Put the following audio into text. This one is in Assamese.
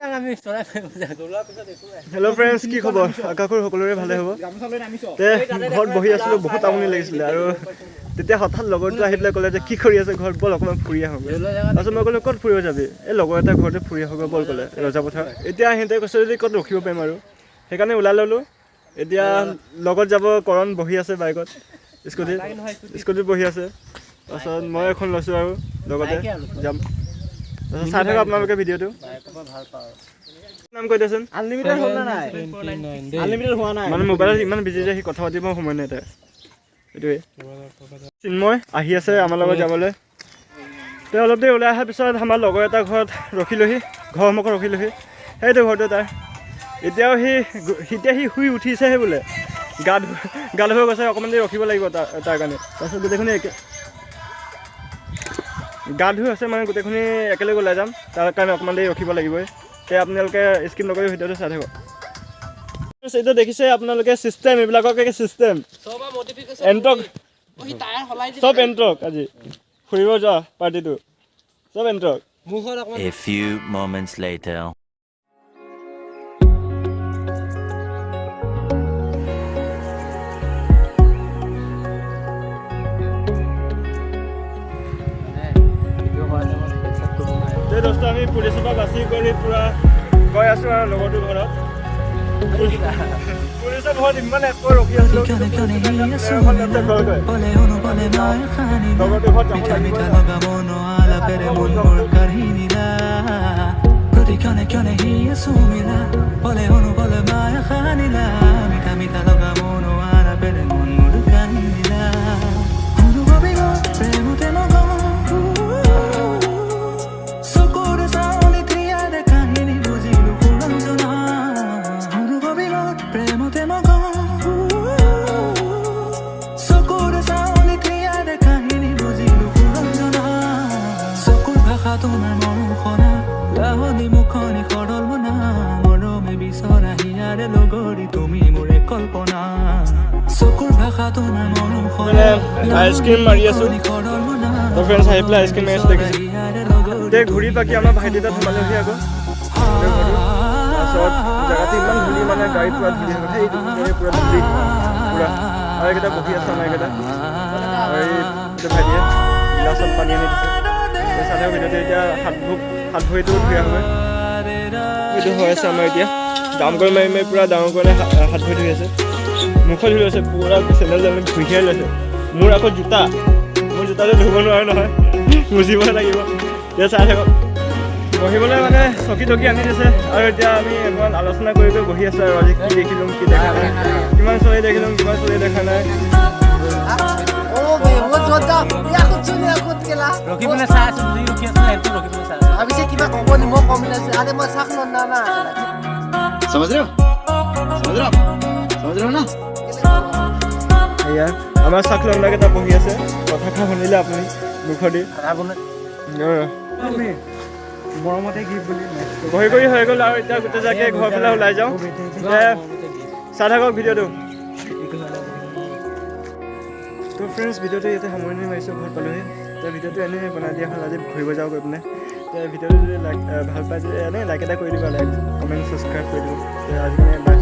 আমি চলাই। হেল্ল' ফ্ৰেণ্ডছ, কি খবৰ? আশা কৰোঁ সকলোৰে ভালে হ'ব। তে ঘৰত বহি আছিলোঁ, বহুত আমনি লাগিছিলে আৰু তেতিয়া হঠাৎ লগৰটো আহি পেলাই ক'লে যে কি কৰি আছে ঘৰত, ব'ল অকণমান ফুৰি আহোঁগৈ। তাৰপিছত মই ক'লোঁ, ক'ত ফুৰিব যাবি? এই লগৰ এটা ঘৰতে ফুৰি আহোঁগৈ ব'ল, ক'লে, ৰজাপথাৰ। এতিয়া সিহঁতে কৈছে যদি ক'ত ৰখিব পাৰিম আৰু সেইকাৰণে ওলাই ল'লোঁ। এতিয়া লগত যাব কৰণ, বহি আছে বাইকত, স্কুটিত স্কুটিত বহি আছে। তাৰপিছত মই এখন লৈছোঁ আৰু লগতে যাম। তাৰপিছত চাই থাকক আপোনালোকে ভিডিঅ'টো। ভাল পাওঁ। নাম কৈ দিয়াচোন। আনলিমিটেড হ'ল নে নাই? আনলিমিটেড হোৱা নাই। মানে মোবাইলত ইমান বিজি যে সি কথা পাতিব সময় নাই তাৰ। সেইটোৱে চিন্ময় আহি আছে আমাৰ লগত যাবলৈ। তেওঁ অলপ দেৰি ওলাই অহাৰ পিছত আমাৰ লগৰ এটা ঘৰত ৰখিলোহি, ঘৰৰ সন্মুখত ৰখিলোহি। সেইটো ঘৰটো তাৰ। এতিয়াও সি, এতিয়া সি শুই উঠিছেহে বোলে, গা ধুব গৈছে। অকণমান দেৰি ৰখিব লাগিব তাৰ কাৰণে। তাৰপিছত গোটেইখিনি একে গা ধুই আছে, মানে গোটেইখিনি একেলগে ওলাই যাম, তাৰ কাৰণে অকণমান দেৰি ৰখিব লাগিবই। তে আপোনালোকে স্কিপ নকৰি ভিডিঅ'টো চাই থাকক। এইটো দেখিছে আপোনালোকে, চিষ্টেম, এইবিলাকক চিষ্টেম এণ্টক, চব এণ্টক। আজি ফুৰিব যোৱা পাৰ্টিটো চব Ntorq. A few moments later. তে দোস্ত, আমি পুলিচৰ পৰা বাচি কৰি পূৰা গৈ আছোঁ আৰু লগৰটোৰ ঘৰত। পুলিচৰ ঘৰত ইমান এপৰ ৰখি আছিলোঁ, লগৰটোৰ ঘৰত যাব লাগিব। প্ৰতিক্ষণে ক্ষণে হিয়া চুমিলা, বলে অনুবলে মায়া সানিলা, মিঠা মিঠা লগা মনো আলাপেৰে মন মোৰ কাহিনীলা, অনুভৱী প্ৰেমতে মগন, চকুৰ চাউনি ক্ৰিয়াৰে কাহিনী বুজিলো সুৰঞ্জনা, অনুভৱী প্ৰেমতে মগন, চকুৰ চাউনি ক্ৰিয়াৰে কাহিনী বুজিলো সুৰঞ্জনা, চকুৰ ভাষা তোমাৰ মৰম সনা, লাহনি মুখনি সৰল মনা, মৰমে বিচৰা হিয়াৰে লগৰী তুমি মোৰে কল্পনা, চকুৰ ভাষা তোমাৰ মৰম মানে আইচক্ৰীম মাৰি আছোঁ। সৰল মনা, তো ফ্ৰেণ্ডছ, আহি পেলাই আইচক্ৰীম মাৰি আছোঁ, দেখিছোঁ। হিয়াৰে লগৰী। তে ঘূৰি পাকি আমাৰ ভাইটি তাত সোমালোহি আকৌ। তাৰপিছত জেগাটো ইমান ধূলি, মানে গাড়ী পূৰা ধূলি হৈ গ'ল। সেই পূৰা ধূলি পূৰা। আৰু এইকেইটা বহি আছে, আমাৰ এইকেইটা আৰু এইটো ভাইটিয়ে গিলাচত পানী আনি দিছে। চাই থাকক ভিডিঅ'টো। এতিয়া হাত ভৰিটো ধুই আহোগৈ। এইটো হৈ আছে আমাৰ। এতিয়া দামকল মাৰি মাৰি পূৰা ডাঙৰ কৰি হাত ভৰি ধুই আছে, মুখত ধুই লৈছে, পূৰা চেণ্ডেল তেণ্ডেল ঘঁহিয়াই লৈছে। মোৰ আকৌ জোতা, মোৰ জোতাটো ধুব নোৱাৰোঁ নহয়, মুচিব লাগিব। এতিয়া চাই থাকক। বহিবলৈ মানে চকী টকী আনি দিছে আৰু এতিয়া আমি অকণমান আলোচনা কৰি কৰি বহি আছোঁ আৰু আজি কি দেখিলোঁ, কি দেখা নাই, কিমান ছোৱালী দেখিলোঁ, কিমান ছোৱালী দেখা নাই। অ' বে, মই য'ত যাওঁ, ইয়াকত চোন ইয়াকত কেলা। ৰখি পিনে চাই আছো, যি ৰখি আছো সেইটো ৰখি পিনে চাই আছো। ভাবিছে কিবা ক'ব নি, মই কম ওলাইছো। আৰে মই চাক না না। समझ रहे हो? समझ रहे हो आप? समझ रहे हो ना? এয়া আমাৰ চাক লংদাকেইটা বহি আছে। কথাষাৰ শুনিলে আপুনি মুখদি। মৰমতে গিফ্ট বুলি। বহি কৰি হৈ গ'ল আৰু এতিয়া গোটেই জাকে ঘৰৰ ফালে ওলাই যাওঁ। চাই থাকক ভিডিঅ'টো। তো ফ্ৰেণ্ডছ, ভিডিঅ'টো ইয়াতে সামৰণি মাৰিছোঁ। ঘৰত পালোহি। তো ভিডিঅ'টো এনেই বনাই দিয়া হ'ল, আজি ঘূৰিব যাওঁ গৈ পিনে। তো ভিডিঅ'টো যদি লাইক ভাল পাই যদি এনেই লাইক এটা কৰি দিবা, লাইক, কমেণ্ট, ছাবস্ক্ৰাইব কৰি দিব। আজি কাৰণে বাই।